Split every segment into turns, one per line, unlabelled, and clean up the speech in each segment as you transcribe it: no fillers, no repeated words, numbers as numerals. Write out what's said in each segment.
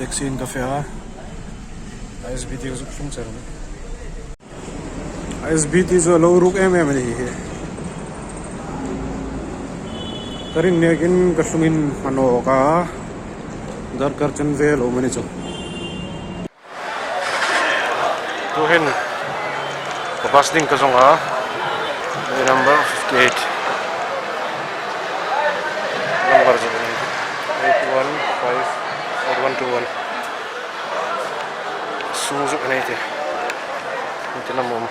Taxi in ka feh a, ISBT ka zuk thlung cher a ni. ISBT chu a lo ruk em em a ni hi. Ka rin nek in ka hlungin hmanawk a, darkar chen vel a awm a ni chu. Tuhin ka bus ding ka zawng a number 58 number zawng a ni 815 8121 sung zuk a nei te heti lam a awm.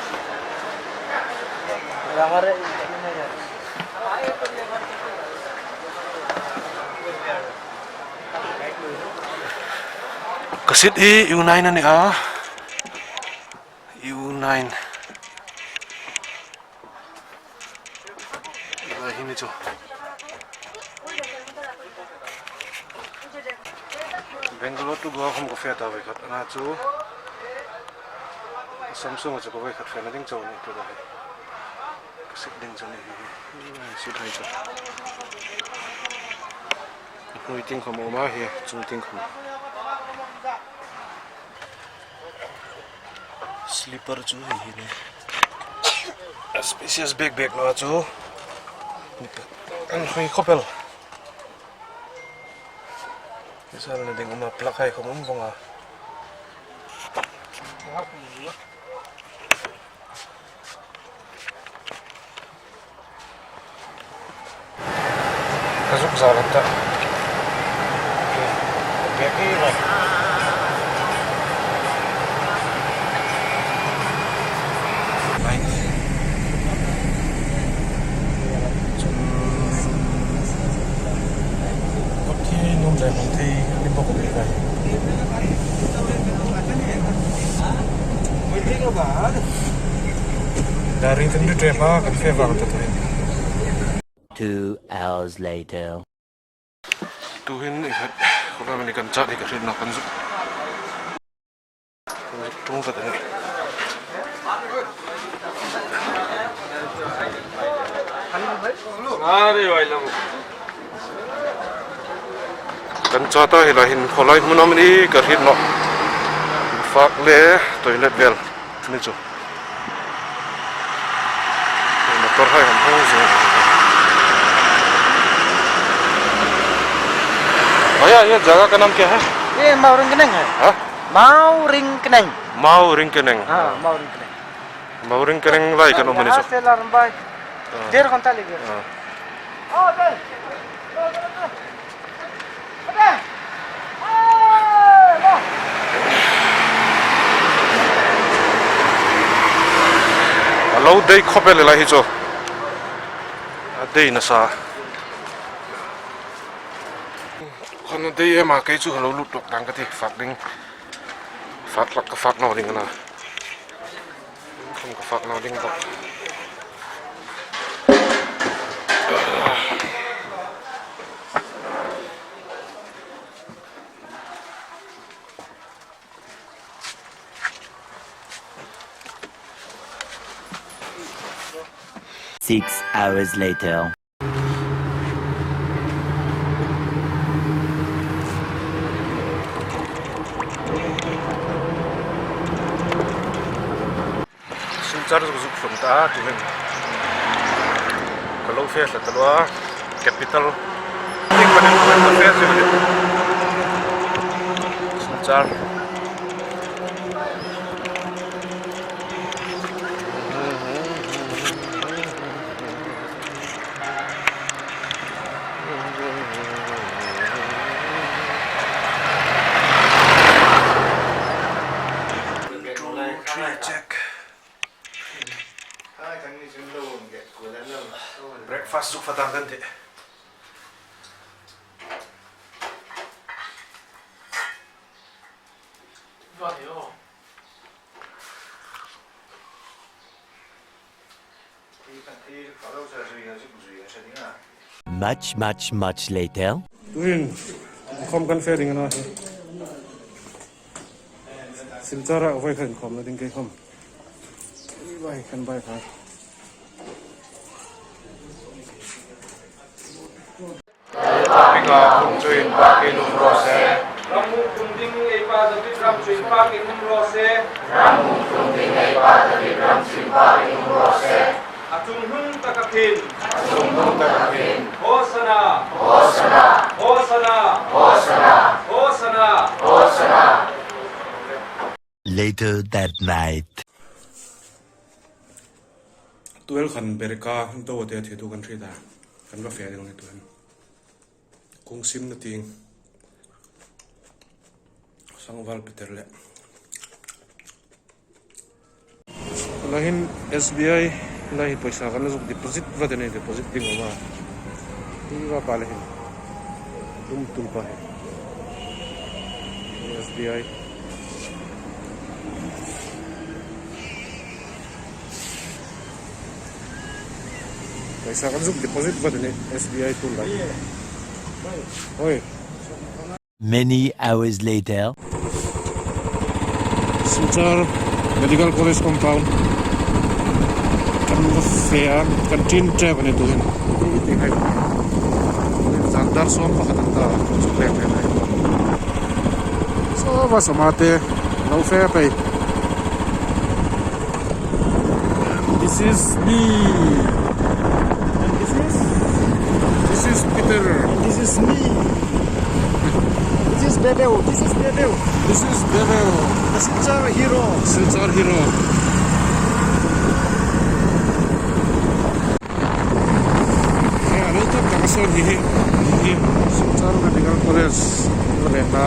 Ka seat hi U9 a ni a U9 lai hi ni chu Bangalore to Goa khum ka fiat a vawikhat ana chu Samsung a chu ka vawikhat fiahna ding chauh a nih tur a hei ka seat ding chu a nih hi seat hai chu. Hmui tingkhawm a awm a hei chung tingkhawm slipper chu hei hi nia a spacious bek bek lo a chu an hawi khawp elo zal na ding awm a plug a inkhawm awm vang a. Ka zuk zar ang ta. Bek hi mai. Daring kan ri tep a kan fe vang ta turin.
2 hours later.
Tuhin i khat khawvel mani kan chat hi ka hriat nak kan zuk kan zuk tung vat ani. Kan chat a helai hin khawlai hmun a mani ka hriat nawh fak leh toilet vel ani chu. Motor hai han hawng zung Bhaiya ye jaga ka naam kya hai?
Ye Mau Ringkeneng hai.
Ha?
Mau Ringkeneng.
Mau Ringkeneng.
Ha, Mau Ringkeneng.
Mau Ringkeneng lai kan awm a ni chu.
Se lar bai. Der ghanta lege.
A lo dei khawp e lelai hi chu a dei nasa khan a dei em a kei chu ka lo lut tawk dan ka ti fak ding fak lak ka fak no ding a na Thum ka fak lo ding bawk.
6 hours later.
Silchar zuk zuk hlawm ta a tuhin ka lo fe hlat alo a capital Silchar. Breakfast zuk fatang kan ti.
Much much much later.
Tuin inkhawm kan fe ding a na hi. Silchar ah vawi khat inkhawm na ding kei khawm. Vai kan bai phai. Pinga phung chuin pa ke lung rawh seh.
Rammu phun ding
fak in um rawh se. A chunghnung tak a khin. Hosana. Hosana. Hosana.
Later that night.
Tuel khan bereka do te thei tu kan hriat a, kan va feh deuh nge tuan kawng sim na ting sangval Peter leh Tunah hian SBI lai hi pawisa kan la zuk deposit vat a ni deposit ding awm a hi va pa leh hin dum tum pa hi SBI pawisa kan zuk deposit vat a ni SBI tool lai hawi.
Many hours later.
Silchar Medical College compound kan va fe a kan tin tep a ni turin tih hei zan dar sawm pakhat an ta chu pek ve mai saw va sawma te lo fe phei this is me
and this is
this is Peter
and this is me this is Bebeu this is Bebeu
this is Bebeu
the Silchar hero
Silchar hero hei a lo tak tak a sawn hi hi hi Silchar Medical College a lenna.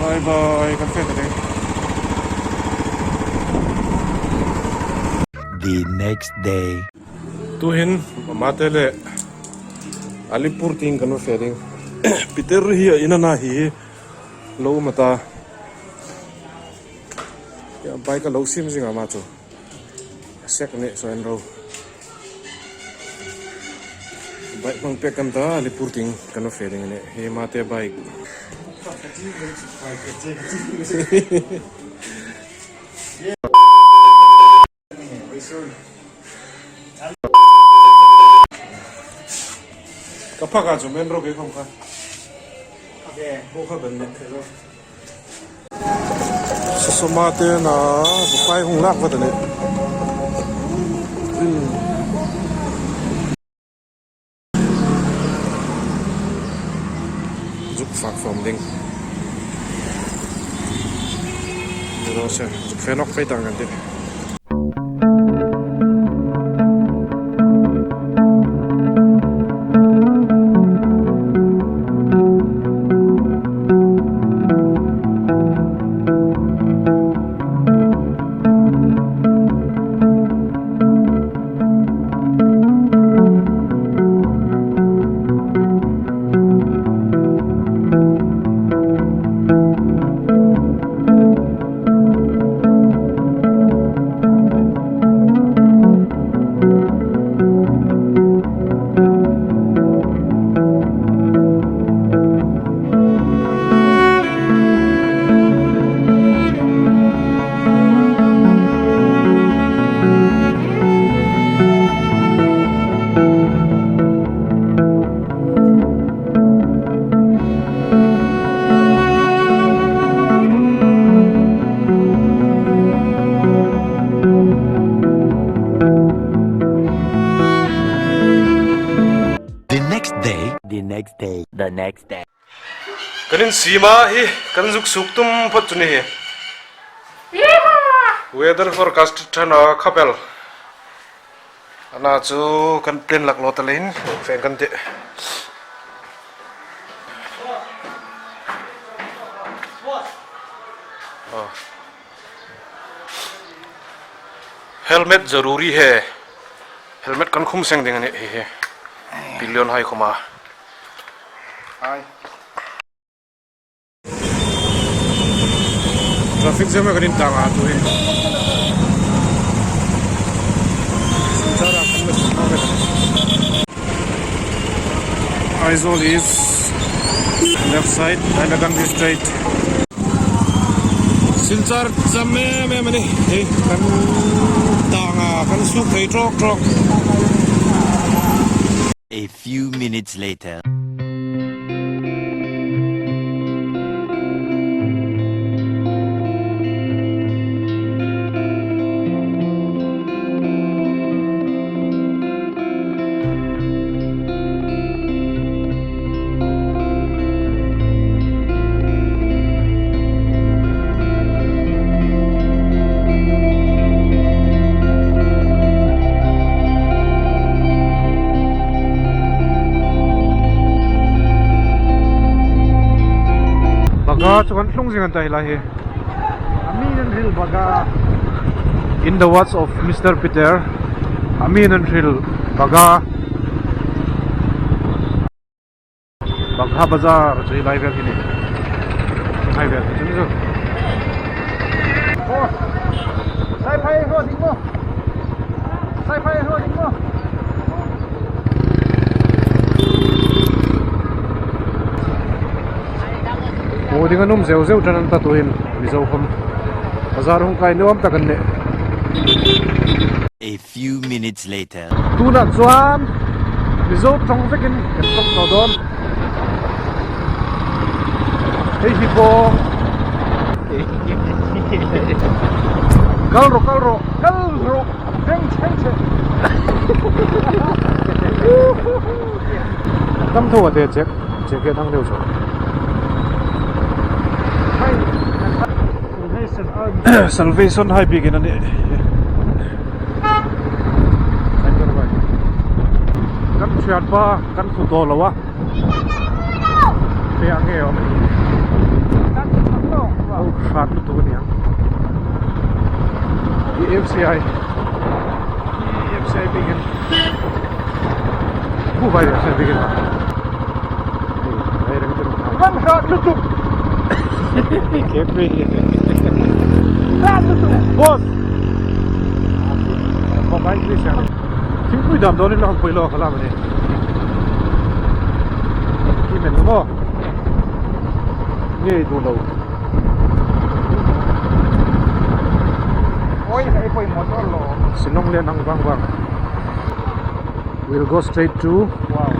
Bye bye kan hriat a ni.
The next day.
Tuhin mate leh Alipur tiin kan va feh ding. Peter hi a inana hi lo awm ata bike a lo sim zingah mah chu sek a nih chuan ro. Bike hmang pek kan ta Alipur ting kan va feh ding a nih hi mate bike. Ka phak ah chu main road ke khom kha. Bo kha ban ne. Sasawma te na bukai hung lak vat ani. Zuk fak fawm ding. Ni rawh se zuk fe nawk phei tang kan ti.
The next day, the next day, the next day.
Kan in sim a hi kan zuk suk tum phawt chu ni hi. Weather forecast than a khapel ana chu kan plan lak lo ta lein feng kan teh. Helmet zaruri he helmet kan khum seng ding ani hei hi pillion hai khawm a. Traffic jam a kan in tang a tu hi Silchar ah kan la chhuk mek a ni. Aizawl is left side Hailakandi straight. Silchar jam em em a ni hei kan tang a kan suk thei tawk tawk.
A few minutes later.
Baga chu kan thlung zing an ta helai hi In the words of Mister Peter Amin an hril Baga Bagha Bazar chu helai vel hi ni helai vel hi chu ni chu. Hmuh ding an awm zeuh zeuh tan an ta tuhin Mizo hawm bazar hung kai nuam tak an ni.
A few minutes later.
Tunah chuan Mizo tawng vekin kan tawng tawh dawn. Hei hi bawng. Kal rawh kal rawh kal rawh beng chheng chhe. Tam tho a te chek chek hian ang deuh chho. Salvation hai bikin a ni. Kan thian pa kan thu tawh lo a hei ang nge awm a hrat lutuk a ni ang EFCI EFCI bikin hu vai EFCI bikin hei reng te kan hrat lutuk Boss! Thingpui dam dawn in la han pui lo a khalam a ni. Kim en maw? Nge i duh lo? Sinawng lian ang vang vang. We'll go straight to Wow.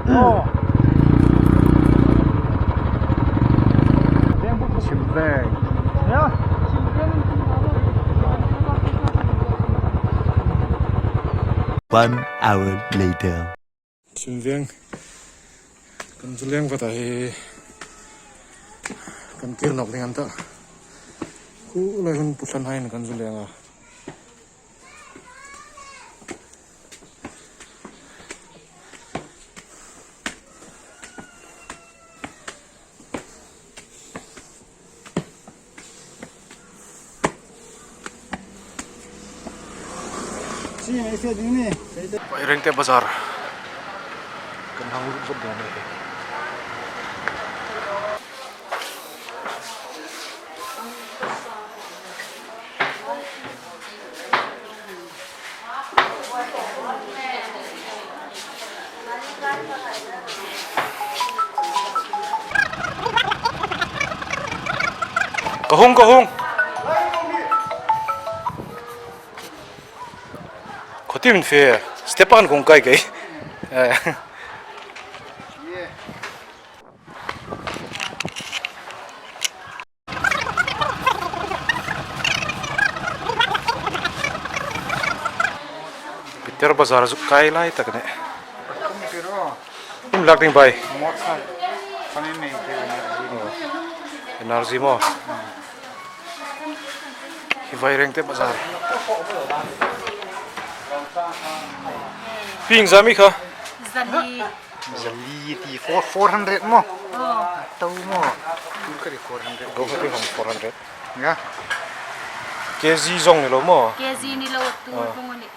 Wow.
One hour later.
Chhimveng kan zu leng vat ah hi kan kir lawk ding an ta khu lai hun pu thlan hain kan zu leng a. Vairengte bazar kan hang lut vat dawn a ni hei. Ka hung ka hung Khawti min fe step a kan kawng kai kei Peter bazar zuk kai lai tak a ni um lak ding bai energy maw hi vaireng te bazar pi engzah mi kha.
Zali ti 400 maw to maw tu ka ri 400
Go ka hong 400
ya
kg zong ni lo maw
kg ni lo tu pung ani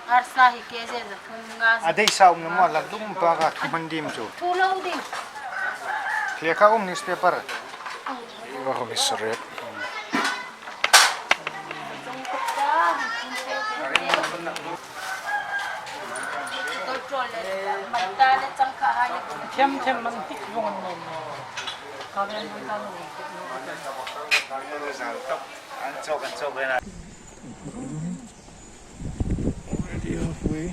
arsa hi kg za thum nga
adei sa um maw la dum pa ka thu man dim chu
thu lo ding
thlia kha um newspaper
wa hong is red Already halfway.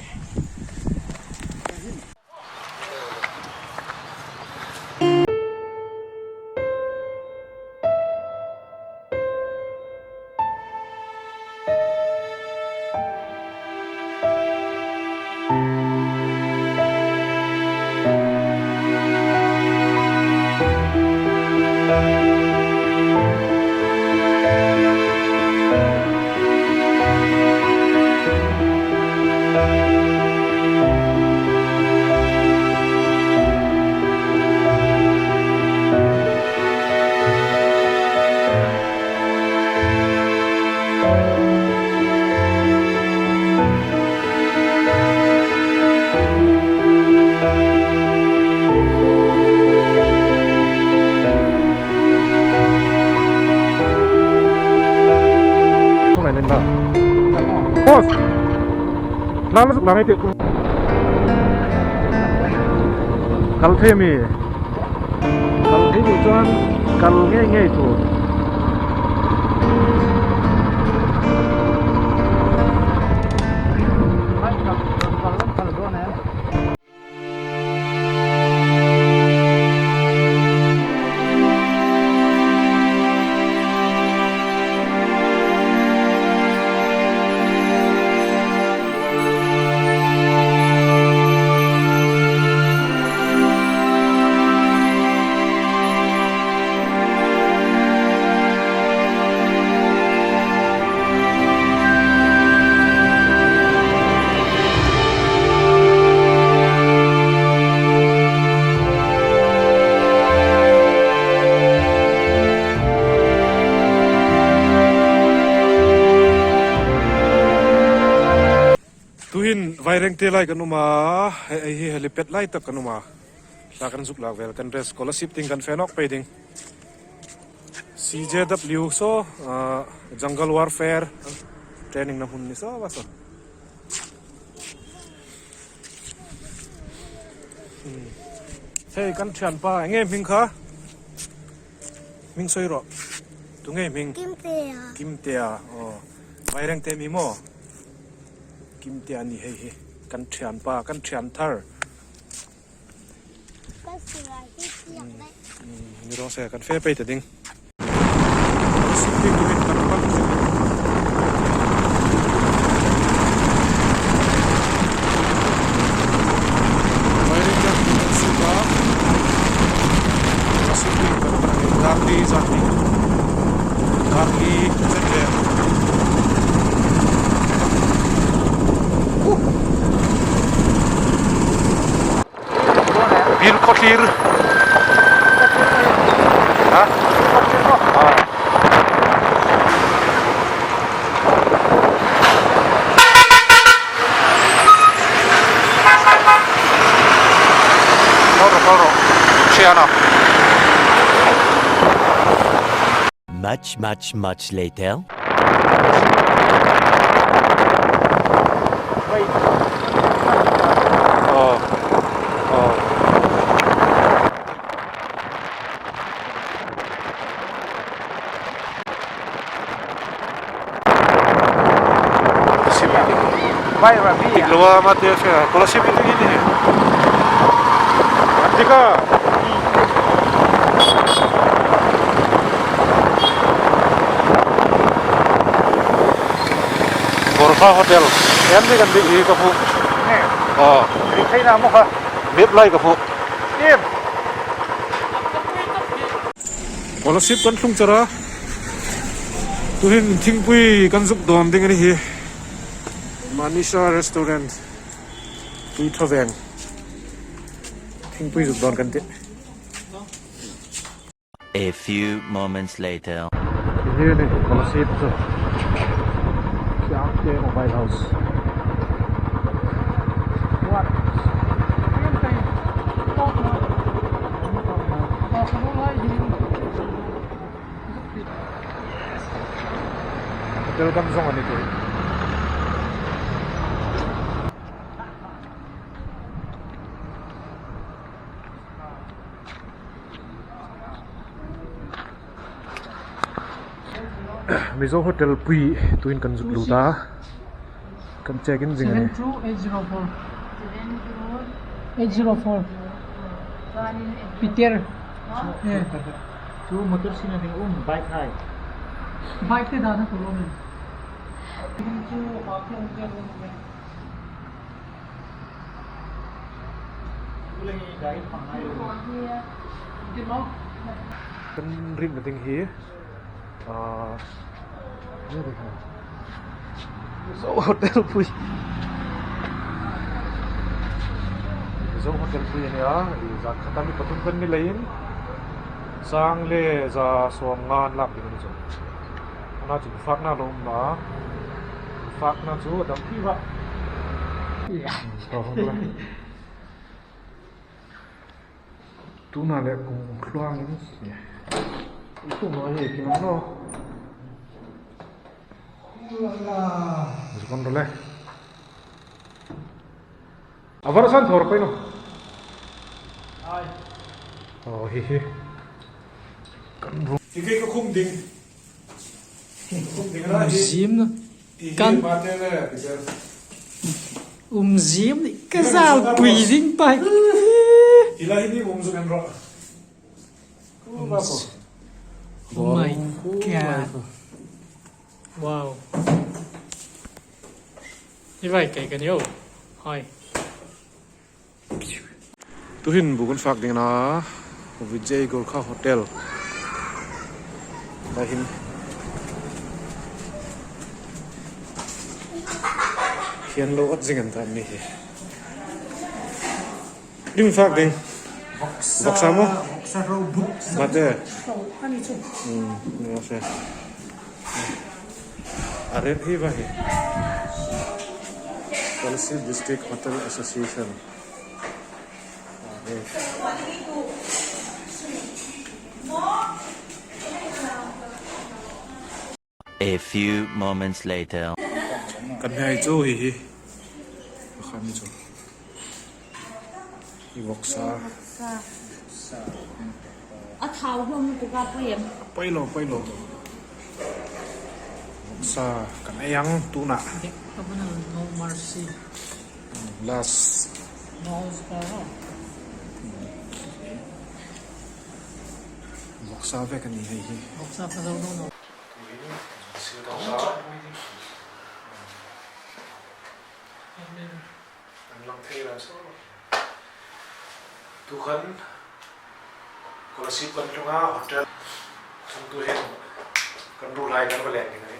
Boss! Kal thei ami? Kal thei duh chuan kal ngei ngei tur. Tuhin Vairengte lai kan um a, hei hi helipad lai tak kan um a, hla kan zuk lak vel kan dress scholarship ding kan fen awk pei ding. CJW saw jungle warfare training na hmun ni saw a saw. Hei kan thianpa enge hming kha? Hming sawi rawh. Tunge hming?
Kimtea.
Kimtea aw. Vairengte mi maw? Kimtea a ni hei hi. Kan thianpa kan thian thar.
Ka silai hi chiak daih.
Ni rawh se kan fe pei ta ding. Sitting tumin kan pan zet a. Firing gun hi kan suk a, sitting kan pan a ni. Darli zat ni. Darli zet vel. Bir khawthlir ha
Much much much later.
Dik lo a mate a hria Kolasib hi dik a ni dik a. Gorkha hotel em ni kan dik hi ka hmuh aw map lai ka hmuh Kolasib kan thlung char a tuhin thingpui kan zuk dawn ding a ni hi Manisha restaurant tui tha veng thingpui zuk dawn kan tih.
A few moments later.
Hi ni Kolasib chu Khiangte mobile house. Hotel kan zawng a ni tih. Mizo hotel pui tuin kan zuk lut a kan check in zing a ni. Kan rinna ding hi ahh Mizo hotel pui Mizo hotel pui a nia ih zan khat a mi pathum kan ni leiin sang leh za sawm nga an lak ding a ni chu a chu fakna a lo awm a fakna chu a dang phih vah. Tunah leh kum thluangin tunah hei kim ang maw zuk an rawlh e a var chuan thawr pawhin aw hi hi kan room tikei ka khum ding khum ding lai hi Kan
umzim nih ka zalpui ding pai. Oh my god. Wow. Như vậy cái cái nhiều. Hi.
Tuhin buk an fak ding a Vijay Gorkha Hotel tlai hin hian lo at zing an ta an ni hi ding fak ding vawksa maw mate a ret hi va hi Kolasib District Hotel Association.
A few moments later.
Kan hmai chu hi hi pakhat ni chu i vawksa
A thau hlawm lutuk a pawi em?
Pawi lo pawi lo vawksa kan ei ang tunah.
No mercy.
Last. Vawksa vek a ni hei hi.
Vawksa ka zo no no.
An lang thei lo so. Tu khan Kolasib kan tlung a hotel chung tu hian kan ru lai kan va leng ding a ni.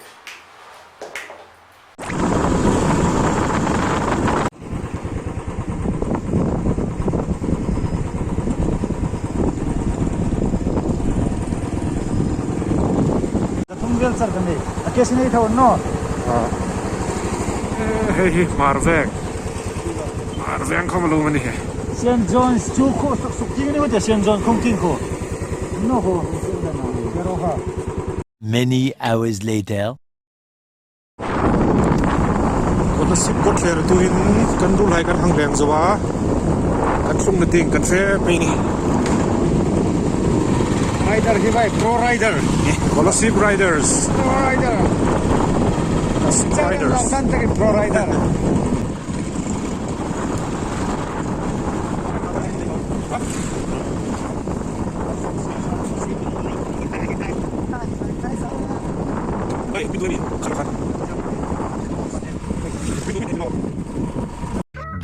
Hei hi hmar veng hmar veng khaw malum a ni hei.
Saint John's chu khaw suk suk ting a ni maw Saint John khawng ting khaw no khaw
Many hours later.
Kolasib kawtthler tuin kan rulhai kan hang leng zo a, kan thlung na ding kan hre mai ni.
Rider hi vai pro rider.
Kolasib riders.
Pro rider.
Kolasib riders.
Pro rider.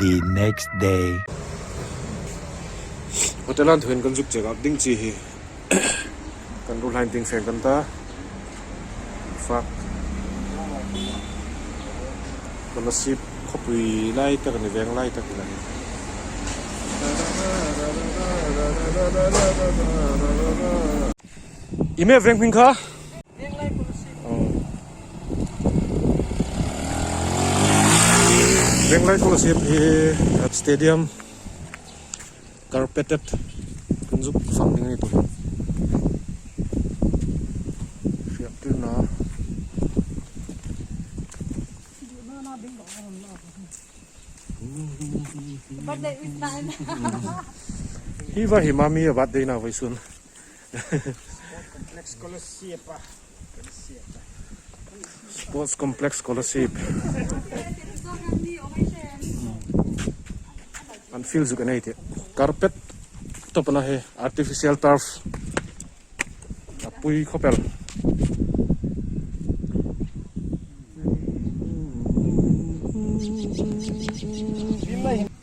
The next day.
Hotel an thuin kan zuk chek a ding chi hi kan ru hlain ting feng kan ta fak Kolasib khawpui lai tak a ni veng lai tak a ni. Ime veng hming kha? Venglai Kolasib hi stadium carpeted kan zuk fang ding a ni tawh hi. Hriat tir na. Hi va hi mami a birthday na voi sun.
Complex Kolasib a. Kolasib a.
Sports Complex Kolasib an field zuk a nei tih carpet tawp a la hei artificial turf a pui khawpel.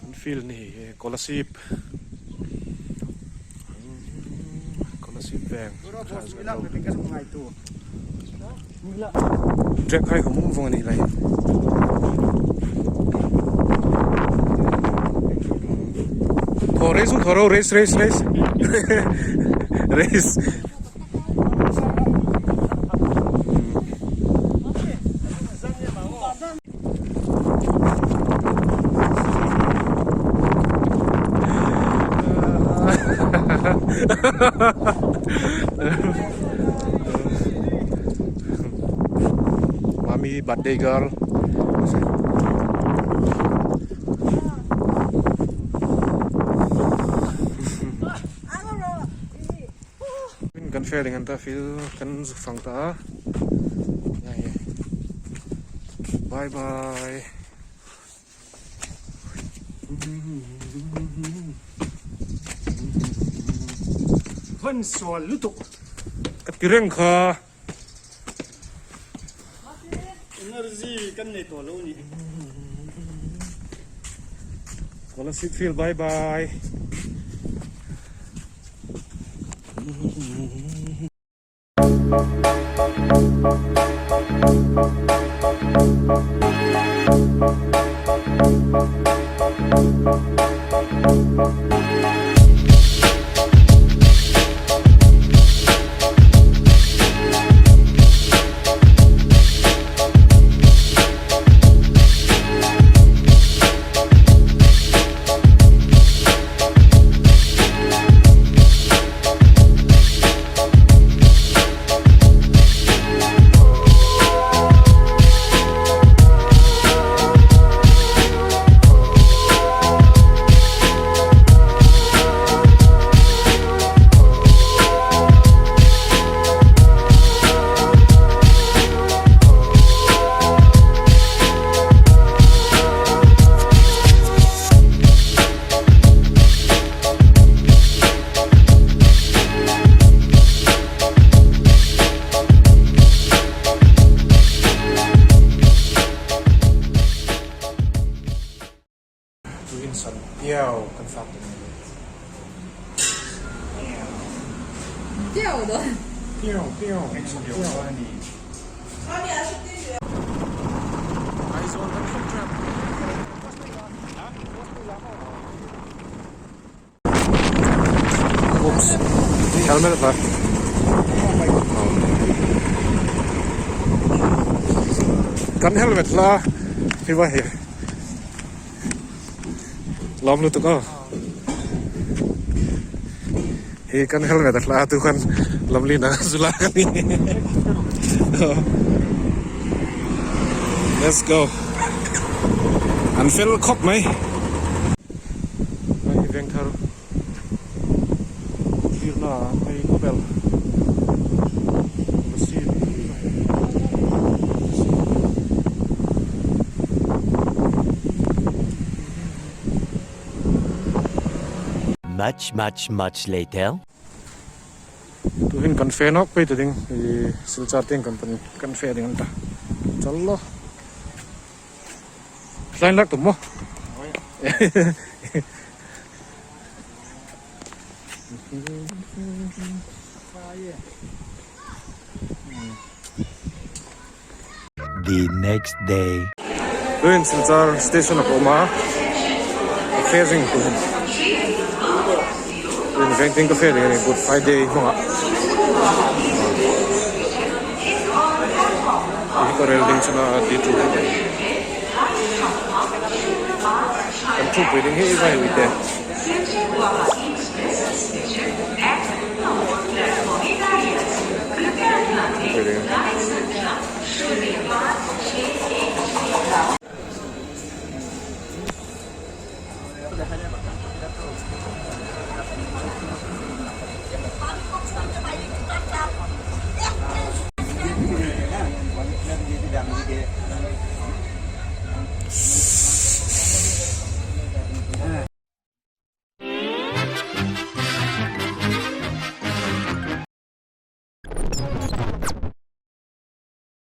An field ni hi Kolasib Kolasib veng Track hai ka mum vawng a nih lai. Thaw race u thaw ro race race race race. Mami birthday girl. Kan feeling an ta feel kan zuk fang ta. Bye bye.
Van sual lutuk.
Ka ti reng kha.
Energy kan nei tawh lo ni.
Kolasib field bye bye. Tuin san piau kan fak ta ni.
Piau do.
Piau piau. Piau. Aizawl kan thleng tep. Oops. Helmet la. Kan helmet la hi va hi. Lawm lutuk aw. Hi kan helmet a hla tu khan lamlin a zula ka ni. Let's go. An fel khawp mai. Hei veng thar thirna hei khawvel.
Much much much later.
Tuhin kan fe nawk phei ta ding i Silchar teng company kan fe ding an ta chal lo line lak tum maw
The next day.
Tuin Silchar station a awm a, a fe zing tur tuin vengtin ka fe ding a ni Good Friday hmangah hi ka rel ding chuna ti tu kan thupui ding hi vai ui te.